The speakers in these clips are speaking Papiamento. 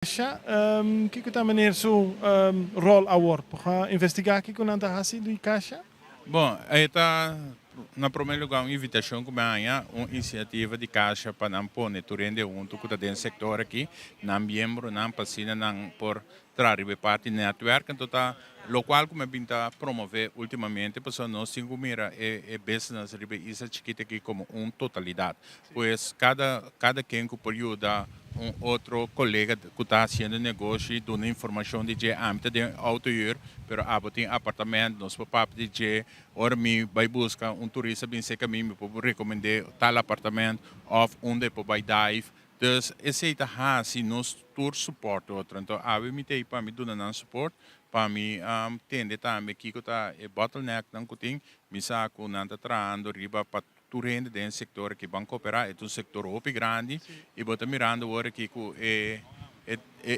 Caixa, kiko ta meneer su rol awor? Por investiga kiko nan ta hasi di Caixa? Bon, ta na prome lugar un invitacion cu mi haya, un iniciativa di Caixa pa nan pone tur hende hunto cu ta den sector aki, nan miembronan, pa asina nan por traha riba e parti netwerk. Anto ta locual cu mi a bin ta promove ultimamente, pasobra nos tin cu mira e business riba e isla chikito aki como un totalidad. Pues cada ken cu por yuda un otro colega cu ta haciendo negoshi, duna informacion di dje, ami ta den autohuur, pero abo tin apartamento, nos por papia di dje, ora mi bay busca un turista bin cerca mi, mi por recomende tal apartamento of unda e por bay dive. Dus esey ta haci nos tur support otro. Enton awe mi ta ey pa mi duna nan support, pa mi tende tambe kico ta e bottlenecknan cu tin. Mi sa cu nan ta trahando riba pa tur hende den e sector aki ban coopera. E ta un sector hopi grandi y bo ta mirando awor aki cu e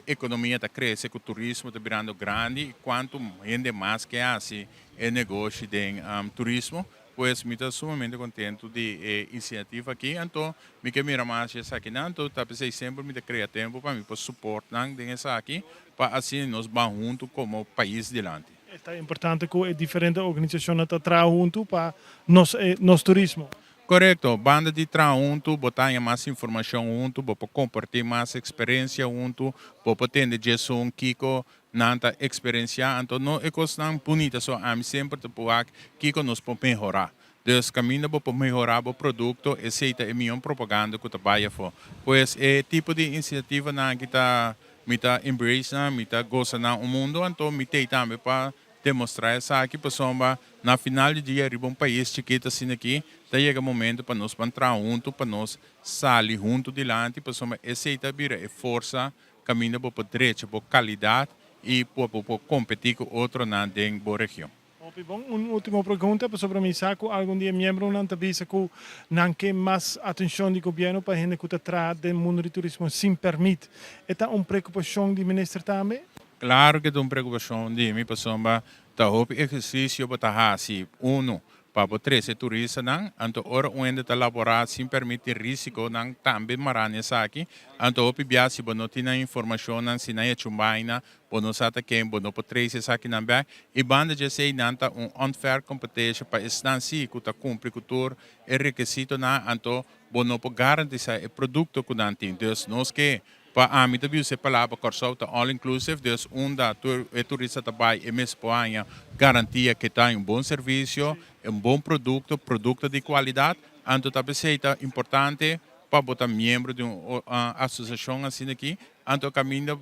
economia ta crece, cu turismo ta birando grandi y cuanto hende mas ke haci e negoshi den turismo. Pues mi ta sumamente contento di e iniciativa aki. Anto mi ke mira mas esakinan. Anto ta pesey semper mi ta crea tempo pa mi por support nan den esaki pa asina nos ban hunto como pais dilanti. Ta importante cu e diferente organisacionnan ta traha hunto pa nos turismo. Corecto. Banda di traha hunto, bo ta haña mas informacion hunto, bo por comparti mas experiencia hunto, bo por tende djesun kico nan ta experiencia. Anto no e cosnan bunita so, ami semper ta por wak kico nos por mehora. Dus caminda bo por mehora bo producto, esey ta e miyon propaganda cu ta bay afo. Pues e tipo di iniciativanan aki ta mi ta embrace nan, mi ta goza nan un mundo, anto mi t'ey tambe pa demostra esaki, pasobra na final di dia riba un pais chikito asina aki ta yega momento pa nos ban traha hunto, pa nos sali hunto dilanti, pasobra esey ta bira e forsa caminda bo por drecha bo calidad y bo por competi cu otronan den bo region. Hopi bon. Un ultimo pregunta, pasobra mi sa cu algun di e miembronan ta bisa cu nan ke mas atencion di gobierno pa hende cu ta traha den mundo di turismo sin permit. E ta un preocupacion di minister tambe? Claro cu e ta un preocupacion di mi, pasobra ta hopi ehercicio bo ta haci, uno, pa bo trece turistanan, anto ora un hende ta labora sin permit tin risiconan tambe mara na esaki, anto hopi bia si bo no tin nan informacionnan, si nan hecho un baina, bo no sa ta ken, bo no por trece esakinan bek. Y banda dje esey nan ta un unfair competition pa esnan si cu ta cumpli cu tur e requisitonan, anto bo no por garantisa e producto cu nan tin. Dus nos ke, pa ami ta bisa e palabra Corsou ta all inclusive, dus unda tur e turista ta bay e mes por haña garantia ke ta un bon servicio, un bon producto, producto di cualidad, anto ta pesey ta importante pa bo ta miembro di un asociacion asina aki. Anto caminda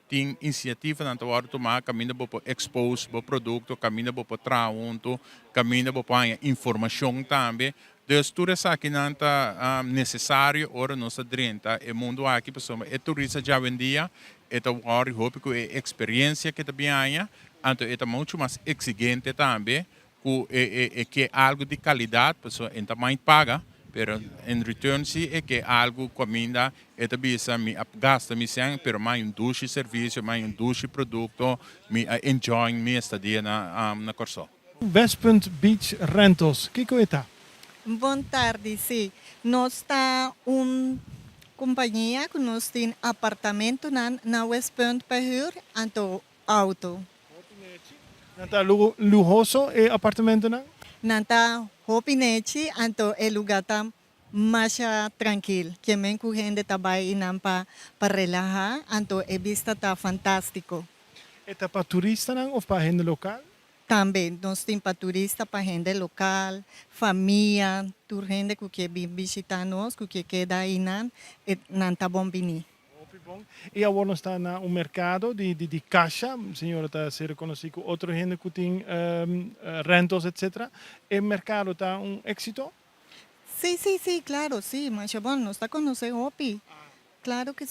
tin iniciativanan ta wordo tuma, caminda bo por expose bo producto, caminda bo por traha hunto, caminda bo por haña informacion tambe. Dus tur esakinan ta necesario ora nos ta drenta e mundo aki, pasobra e turista djawendia e ta worry hopi cu e experiencia ke ta bin haña, anto e ta mucho mas exigente tambe cu e ke algo di calidad, pasobra e ta mind paga, pero in return si e ke algo caminda e ta bisa mi a gasta mi cen, pero mi a un dushi servicio, mi a un dushi producto, mi a enjoy mi estadia na Corsou. Westpunt Beach Rentals, kico e ta? Bon tardi, si. Nos ta un compania cu nos tin apartamentonan na Westpunt pa huur, anto auto. Nan ta luhoso e apartamentonan? Nan ta hopi nechi, anto e lugar ta masha trankil. Ke men ku hende ta bai einan pa relaha, anto e bista ta fantastico. E ta pa turistanan of pa hende local? Tambe, nos tin pa turista, pa hende local, famia, tur hende ku ke bin bishita nos, ku ke keda einan, e nan ta bon bini. Hopi bon. Y awor nos ta na un mercado di Caixa. Señora ta ser reconoci cu otro hende cu tin rentals, etc. E mercado ta un exito? Si, claro, si. Masha bon, nos ta conoce hopi. Claro cu si.